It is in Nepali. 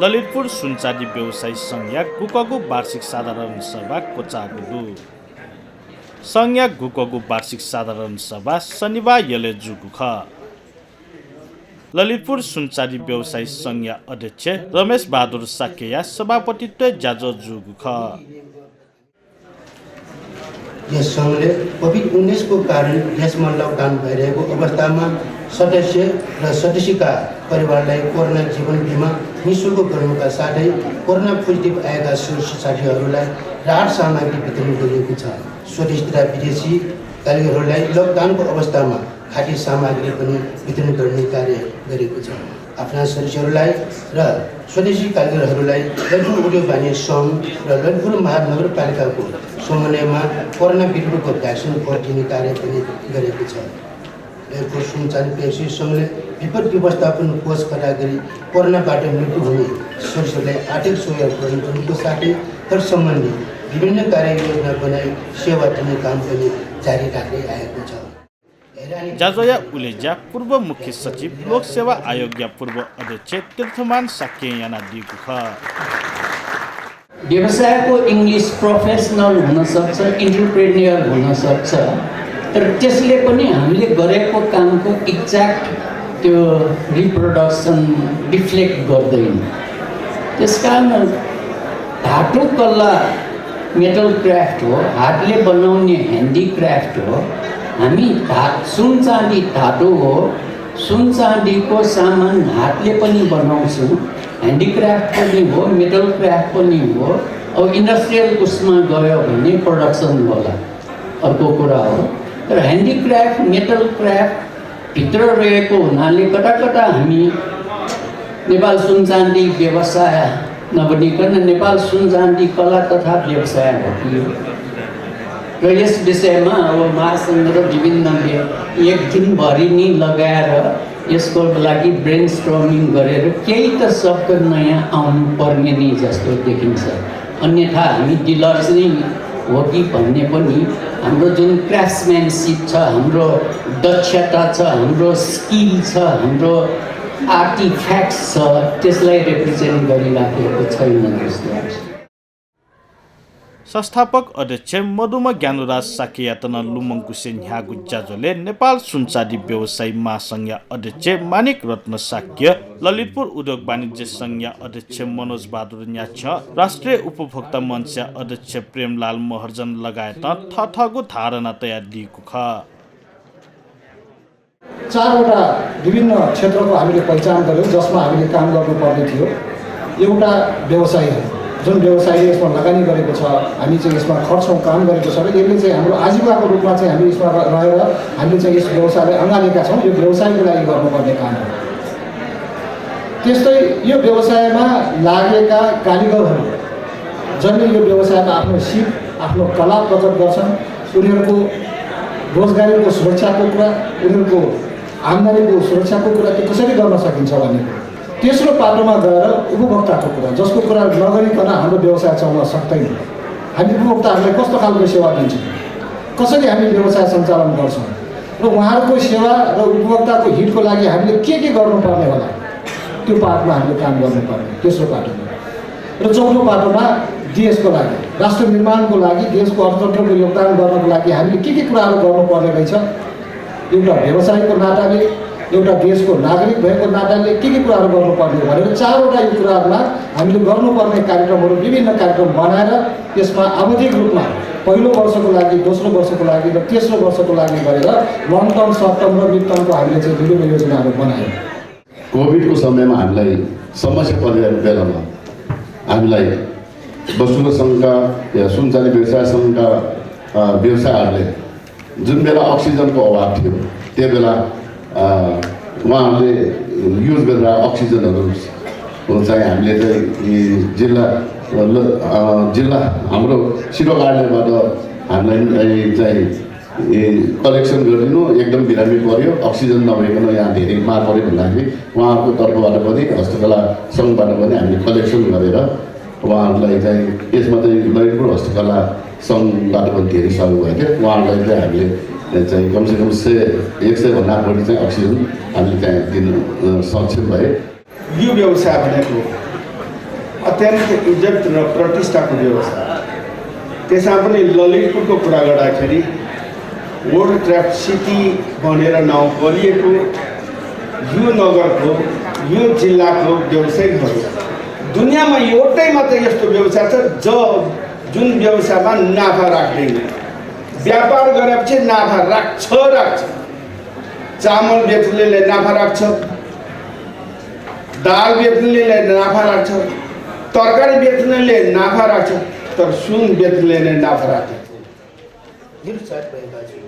ललितपुर सुनचाँदी व्यवसायी संघ गुकगु वार्षिक साधारण सभा कोचागुदु संघ गुकगु वार्षिक साधारण सभा शनिबार यले जुगुख ललितपुर सुनचाँदी व्यवसायी संघ अध्यक्ष रमेश बहादुर साकेया सभापतित्व जाजो जुगुख यस सङ्घले कोभिड-19 को कारण देशमा लकडाउन भइरहेको अवस्थामा सदस्य र सदस्यका परिवारलाई कोरोना जीवन बिमा निःशुल्क गर्नुका साथै कोरोना पोजिटिभ आएका साथीहरूलाई राहत सामग्री वितरण गरिएको छ। स्वदेशी तथा विदेशी कारीगरहरूलाई लकडाउनको अवस्थामा खाद्य सामग्री पनि वितरण गर्ने कार्य गरेको छ। आफ्ना सदस्यहरूलाई र स्वदेशी कारीगरहरूलाई ललितपुर उद्योग वाणिज्य सङ्घ र ललितपुर महानगरपालिकाको समन्वयमा कोरोना विरुद्धको भ्याक्सिन खोप दिने कार्य पनि गरेको छ। ललितपुर सुनचाँदी व्यवसायी सङ्घले विपद व्यवस्थापन कोष खडा गरी कोरोनाबाट मृत्यु हुने सदस्यहरूलाई आर्थिक सहयोग प्रदान गर्नुको साथै तर सम्बन्धी विभिन्न कार्ययोजना बनाई सेवा दिने काम पनि जारी राख्दै आएको छ। जाजोया उलेजा पूर्व मुख्य सचिव लोक सेवा आयोग पूर्व अध्यक्ष तीर्थमान साकेयाना दिगुख व्यवसायको इंग्लिश प्रोफेसनल हुन सक्छ, एन्टरप्रेन्योर हुन सक्छ, तर त्यसले पनि हामीले गरेको कामको एक्ज्याक्ट त्यो रिप्रोडक्सन रिफ्लेक्ट गर्दैन। त्यसकारण धातु कला मेटल क्राफ्ट हो, हातले बनाउने ह्यान्डिक्राफ्ट हो। हामी सुन चाँदी धातु हो, सुन चाँदीको सामान हातले पनि बनाउँछौँ, ह्यान्डिक्राफ्ट पनि हो, मेटल क्राफ्ट पनि हो। अब इन्डस्ट्रियल उसमा गयो भने प्रोडक्सन होला, अर्को कुरा हो। तर ह्यान्डिक्राफ्ट मेटल क्राफ्ट भित्र रहेको हुनाले कता कता हामी नेपाल सुन चाँदी व्यवसाय नबनिकन नेपाल सुन चाँदी कला तथा व्यवसाय भनियो। र यस विषयमा अब महासङ्घ र विभिन्नले एक दिनभरि नै लगाएर यसको लागि ब्रेन स्ट्रमिङ गरेर केही त शब्द नयाँ आउनु पर्ने नै जस्तो देखिन्छ। अन्यथा हामी डिलर्स नै हो कि भन्ने पनि हाम्रो जुन क्राफ्ट्सम्यानसिप छ, हाम्रो दक्षता छ, हाम्रो स्किल छ, हाम्रो आर्टिफ्याक्ट्स छ, त्यसलाई रिप्रेजेन्ट गरिराखेको छैन जस्तो लाग्छ। संस्थापक अध्यक्ष मधुमा ज्ञानराज साकेयातन लुमङ्कुसे न्यागु जाजोले नेपाल सुनचाँदी व्यवसायी महासङ्घ अध्यक्ष मानिक रत्न साक्य, ललितपुर उद्योग वाणिज्य संघ अध्यक्ष मनोज बहादुर न्याछ, राष्ट्रिय उपभोक्ता मञ्च अध्यक्ष प्रेमलाल महर्जन लगायत थथगु धारणा तयार दिएको ख। चारवटा विभिन्न क्षेत्रको हामीले पहिचान गर्यौँ जसमा हामीले काम गर्नुपर्ने थियो। एउटा व्यवसाय हो, जुन व्यवसायले यसमा लगानी गरेको छ, हामी चाहिँ यसमा खट्छौँ, काम गरेको छ र यसले चाहिँ हाम्रो आजीविकाको रूपमा चाहिँ हामी यसमा रहेर हामीले चाहिँ यस व्यवसायलाई अँगालेका छौँ। यो व्यवसायको लागि गर्नुपर्ने काम हो। त्यस्तै यो व्यवसायमा लागेका कारिगरहरू जसले यो व्यवसायमा आफ्नो सिप, आफ्नो कला प्रकट गर्छन्, उनीहरूको रोजगारीको सुरक्षाको कुरा, उनीहरूको आम्दानीको सुरक्षाको कुरा त्यो कसरी गर्न सकिन्छ भन्ने कुरा। तेस्रो पाटोमा गएर उपभोक्ताको कुरा, जसको कुरा नगरिकन हाम्रो व्यवसाय चल्न सक्दैन। हामी उपभोक्ताहरूलाई कस्तो खालको सेवा दिन्छौँ, कसरी हामी व्यवसाय सञ्चालन गर्छौँ र उहाँहरूको सेवा र उपभोक्ताको हितको लागि हामीले के गर्नुपर्ने होला, त्यो पाटोमा हामीले काम गर्नुपर्ने तेस्रो पाटोमा। र चौथो पाटोमा देशको लागि, राष्ट्र निर्माणको लागि, देशको अर्थतन्त्रको योगदान गर्नको लागि हामीले के कुराहरू गर्नुपर्ने रहेछ। एउटा व्यवसायको नाताले, एउटा देशको नागरिक भएको नाताले के कुराहरू गर्नुपर्ने भनेर चारवटा यो कुराहरूमा हामीले गर्नुपर्ने कार्यक्रमहरू, विभिन्न कार्यक्रम बनाएर त्यसमा आवधिक रूपमा पहिलो वर्षको लागि, दोस्रो वर्षको लागि र तेस्रो वर्षको लागि गरेर लङ टर्म, सर्ट टर्म र मिड टर्मको हामीले चाहिँ विभिन्न योजनाहरू बनायौँ। कोभिडको समयमा हामीलाई समस्या परिरहेको बेलामा हामीलाई वस्तुको सङ्घका या सुनचाँदी व्यवसाय सङ्घका व्यवसायहरूले जुन बेला अक्सिजनको अभाव थियो त्यो बेला उहाँहरूले युज गरेर अक्सिजनहरू चाहिँ हामीले चाहिँ जिल्ला हाम्रो सिरो कार्यालयबाट हामीलाई चाहिँ कलेक्सन गरिदिनु एकदम बिरामी पर्यो, अक्सिजन नभइकन यहाँ धेरै मार पऱ्यो भन्दाखेरि उहाँहरूको तर्फबाट पनि हस्तकला सङ्घबाट पनि हामीले कलेक्सन गरेर उहाँहरूलाई चाहिँ यसमा चाहिँ ललितपुर हस्तकला सङ्घबाट पनि धेरै सहयोग भएको थियो। उहाँहरूलाई चाहिँ हामीले चाहिँ कमसेकम 100 भन्दा बढी चाहिँ अक्सिजन हामीले त्यहाँ दिन सक्षम भए। यो व्यवसाय भनेको अत्यन्त इज्जत र प्रतिष्ठाको व्यवस्था। त्यसमा पनि ललितपुरको कुरा गर्दाखेरि वर्ल्ड क्राफ्ट सिटी बनेर नाउँ गरिएको यो नगरको यो जिल्लाको व्यवसायीहरू दुनियाँमा एउटै मात्रै यस्तो व्यवसाय छ जुन व्यवसायमा नाफा राख्दैन। व्यापार गरेपछि नाफा राख्छ। चामल बेच्नेले नाफा राख्छ, दाल बेच्नेले नाफा राख्छ, तरकारी बेच्नेले नाफा राख्छ, तर सुन बेच्नेले नाफा राख्छ। निरुत्साहित भएका छौँ।